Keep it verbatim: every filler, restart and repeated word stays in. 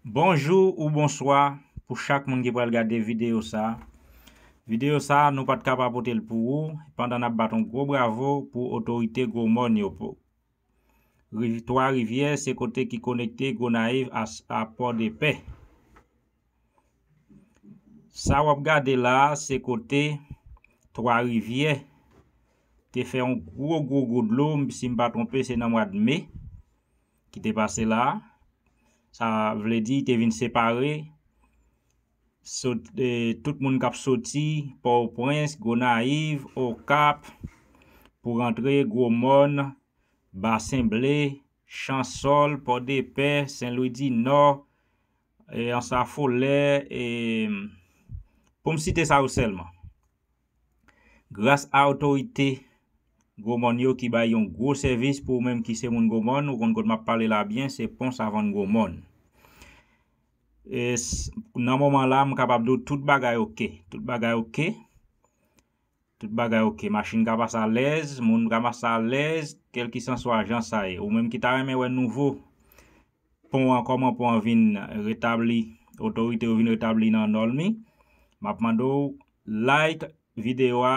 Bonjou ou bonswa pou chak moun ki pral gade videyo sa. Videyo sa, nou pa t ka pa pote l pou ou, pandan n ap bat yon gwo bravo pou otorite Gwo Mòn yo. Po-, Riv-, Twa Rivyè se kote ki konekte Gonayiv a, a Pòdepè. Sa w ap gade la a, se kote Twa Rivyè te fè yon gwo, gwo, gwo dlo, si m pa twonpe, se nan mwa de me ki te pase la a. Sa vle di, te vin separe sot-, eh, tout moun k ap soti Pòtoprens, Gonayiv, Okap, pou rantre Gwo Mòn, Basen Ble, Chansòl, Pòdepè, Sen Lwi di Nò, eh, Ansa Folè, eh, pou m site sa yo sèlman. Gras a otorite Gwo Mòn yo ki bay yon gwo sèvis pou ou menm ki se moun Gwo Mòn, ou konn kote m ap pale la byen, se pon Savann Gwo Mòn. E s-, nan moman la, m kapab di w tout bagay oke. Tout bagay oke. Tout bagay oke. Machin ka pase alèz, moun ka pase alèz, kèlkisanswa jan sa ye. Ou menm ki ta renmen wè nouvo pon an, kòman pon an vin retabli, otorite yo vin retabli nan nòm li, m ap mande w like videyo a.